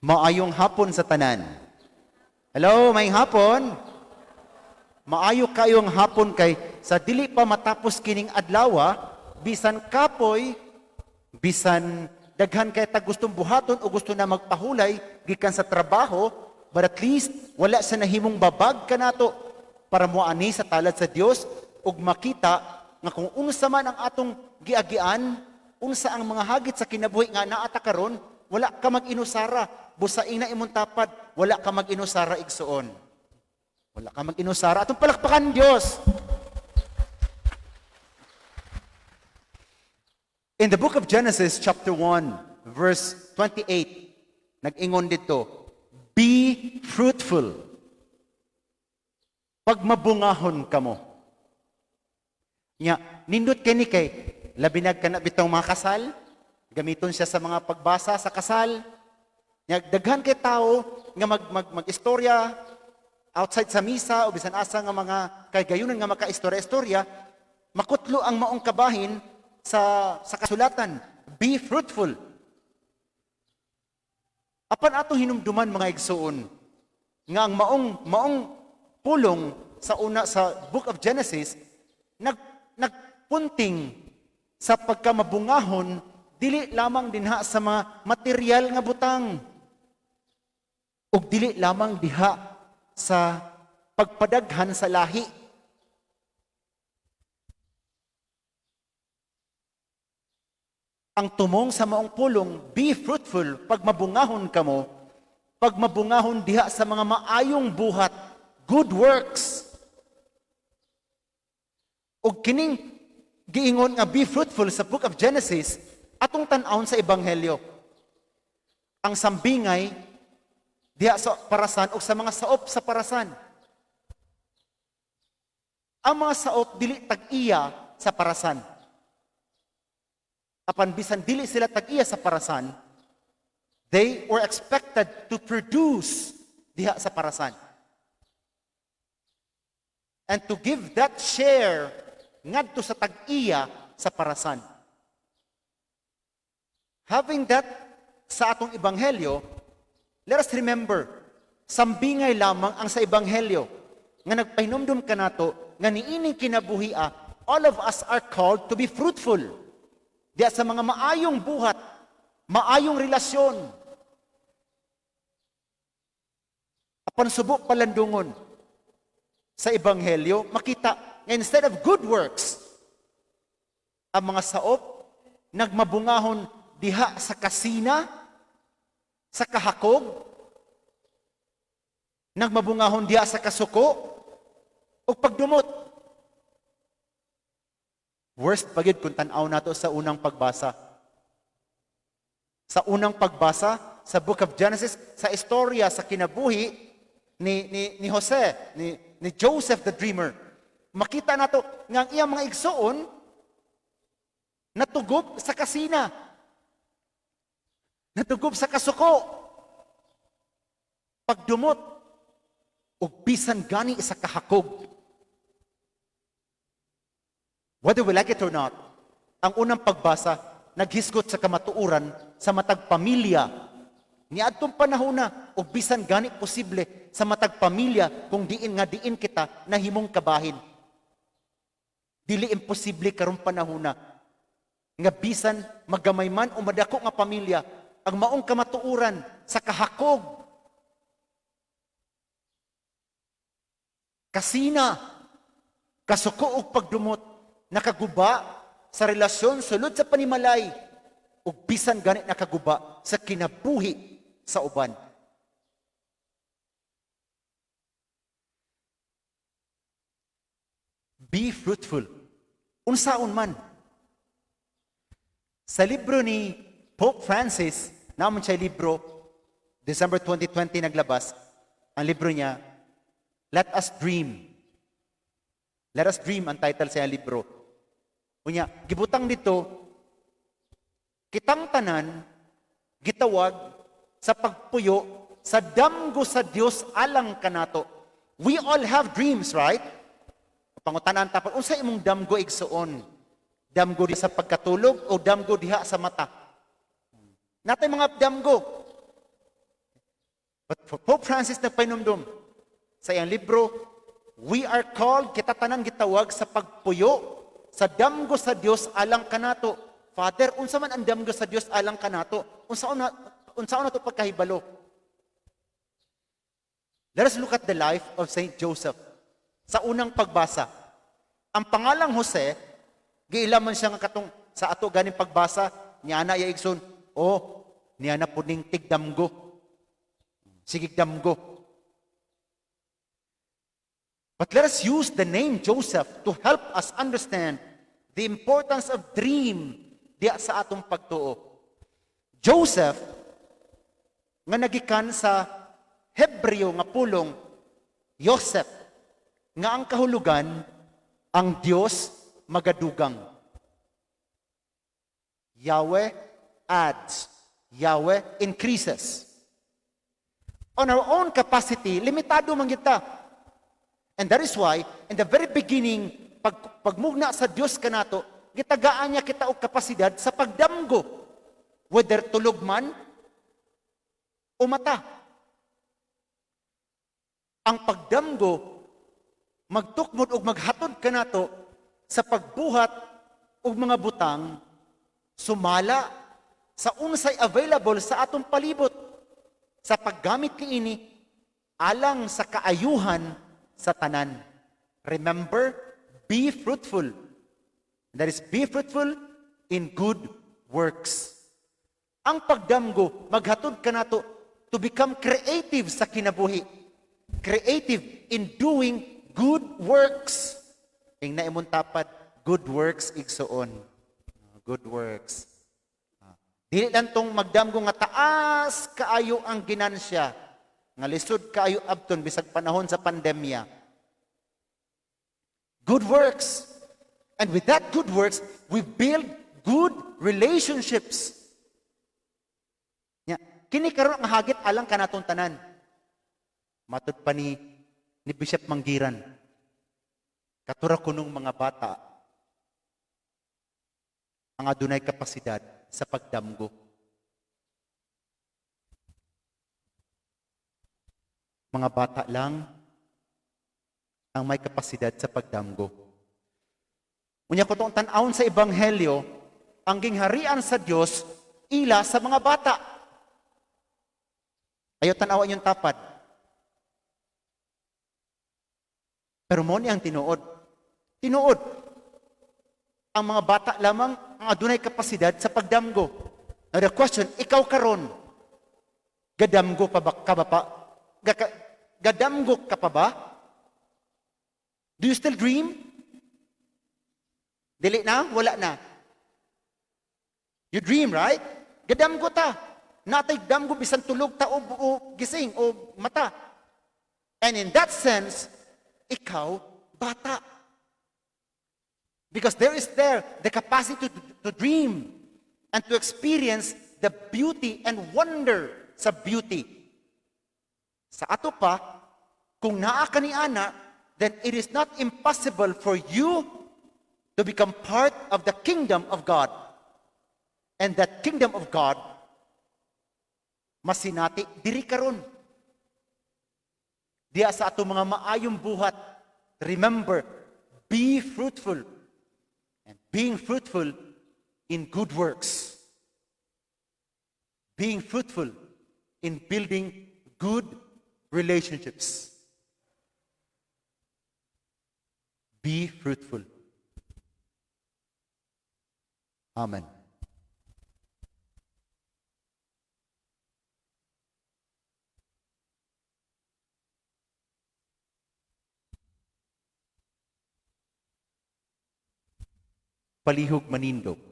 Maayong hapon sa tanan. Hello, maayong hapon. Maayo kayong hapon kay sa dili pa matapos kining adlaw, bisan kapoy, bisan daghan kay ta gustong buhaton o gusto na magpahulay gikan sa trabaho, but at least wala sa nahimong babag kanato para moani sa talad sa Dios ug makita nga kung unsa man ang atong giagian, unsa ang mga hagit sa kinabuhi nga naa ta karon, wala ka mag-inusara. Busain na imong tapad, wala ka mag-inusara, igsuon. Wala ka mag-inusara. Atong palakpakan Dios. In the book of Genesis chapter 1 verse 28, nag-ingon dito, "Be fruitful." Pagmabungahon kamo. Nya, nindot kini kay labi na kana bitong mga kasal, gamiton siya sa mga pagbasa sa kasal. Nya, daghan kay tao nga mag, mag mag-istorya outside sa misa o bisan asa nga mga kagayunan nga makaistorya-istorya, makutlo ang maong kabahin sa kasulatan. Be fruitful. Apan atong hinumduman, mga igsuon, nga ang maong maong pulong sa una sa book of Genesis nagpunting sa pagkamabungahon dili lamang dinha sa mga material nga butang ug dili lamang diha sa pagpadaghan sa lahi. Ang tumong sa maong pulong, "Be fruitful," pagmabungahon kamo, pagmabungahon diha sa mga maayong buhat, good works. Ug kining giingon nga "be fruitful" sa book of Genesis, atong tan-awon sa Ebanghelyo. Ang sambingay diha sa parasan o sa mga saop sa parasan. Ang mga saop dili tag-iya sa parasan. Apan bisan dili sila tag-iya sa parasan, they were expected to produce diha sa parasan. And to give that share ngadto sa tag-iya sa parasan. Having that sa atong ebanghelyo, let us remember, sambingay lamang ang sa ebanghelyo nga nagpahinumdum kanato nga niining kinabuhia, all of us are called to be fruitful. Diya sa mga maayong buhat, maayong relasyon. Apan subo palandungon sa ebanghelyo, makita nga instead of good works, ang mga saop nagmabungahon diha sa kasina, sa kahakog, nagmabungahon diha sa kasuko, o pagdumot. Worst pa gyud kung tan-aw nato sa unang pagbasa. Sa unang pagbasa sa book of Genesis, sa istorya sa kinabuhi ni Jose, ni Joseph the Dreamer, makita nato nga ang iyang mga igsuon natugob sa kasina, natugob sa kasuko, pagdumot, ug bisan gani sa kahakog. Whether we like it or not, ang unang pagbasa naghisgot sa kamatuoran sa matag pamilya niadtong panahona ug bisan gani posible sa matag pamilya kung diin nga diin kita nahimong kabahin. Dili imposible karong panahona nga bisan magamay man o madako nga pamilya, ang maong kamatuoran sa kahakog, kasina, kasuko og pagdumot nakaguba sa relasyon sulod sa panimalay ug bisan gani nakaguba sa kinabuhi sa uban. Be fruitful. Unsaon man. Sa libro ni Pope Francis, naman siya libro, December 2020 naglabas, ang libro niya, Let Us Dream. Let Us Dream ang title sa libro. Unya, gibutang dito, kitang tanan, gitawag sa pagpuyo sa damgo sa Dios alang kanato. We all have dreams, right? Pangutanan tapos, unsa imong damgo, igsuon? Damgo diha sa pagkatulog o damgo diha sa mata? Natay mga damgo. But for Pope Francis, nagpahinumdum sa iyang libro, we are called, kita tanan gitawag sa pagpuyo sa damgo sa Dios alang kanato. Father, unsa man ang damgo sa Dios alang kanato? Unsa na to pagkahibalo? Let us look at the life of Saint Joseph. Sa unang pagbasa, ang pangalang Jose, giila man siya nga katong sa ato ganing pagbasa, niya na iya igsoon, oh, niya na puning tigdamgo. Sigig damgo. But let us use the name Joseph to help us understand the importance of dream diya sa atong pagtuo. Joseph, nga nagikan sa Hebreo nga pulong Yosef, nga ang kahulugan, ang Dios magadugang. Yahweh adds, Yahweh increases. On our own capacity, limitado man kita. And that is why, in the very beginning, pagmugna sa Dios kanato, gitagaan niya kita og kapasidad sa pagdamgo. Whether tulog man o mata. Ang pagdamgo, magtukmod og maghatod kanato sa pagbuhat og mga butang sumala sa unsay available sa atong palibot sa paggamit niini alang sa kaayuhan sa tanan. Remember, be fruitful. That is, be fruitful in good works. Ang pagdamgo, maghatod kanato to become creative sa kinabuhi. Creative in doing good works. Ingna imong tapad, good works, igsoon. Good works. Dili lang tong magdamgo nga taas kaayo ang ginansya, nga lisod kaayo abton bisag panahon sa pandemya. Good works. And with that good works, we build good relationships. Nya, kini karon ang hagit alang kanatong tanan. Matud pa ni Bishop Manggiran. Katura kunong mga bata ang adunay kapasidad sa pagdamgo. Mga bata lang ang may kapasidad sa pagdamgo. Unya kung atong tan-awon sa ebanghelyo, ang gingharian sa Dios ila sa mga bata. Ayo tan-awan yung tapad. Pero mo ni ang tinuod. Tinuod. Ang mga bata lamang ang adunay kapasidad sa pagdamgo. Now the question, ikaw karon, gadamgo pa ba ka ba pa? Gadamgo ka pa ba? Do you still dream? Dili na? Wala na. You dream, right? Gadamgo ta. Natay damgo bisan tulog ta o gising o mata. And in that sense, ikaw, bata. Because there is there the capacity to dream and to experience the beauty and wonder sa beauty. Sa ato pa, kung naa ka ni ana, then it is not impossible for you to become part of the kingdom of God. And that kingdom of God, masinati diri karon. Diya sa ato mga maayong buhat, remember, be fruitful. And being fruitful in good works. Being fruitful in building good relationships. Be fruitful. Amen. Palihog manindog.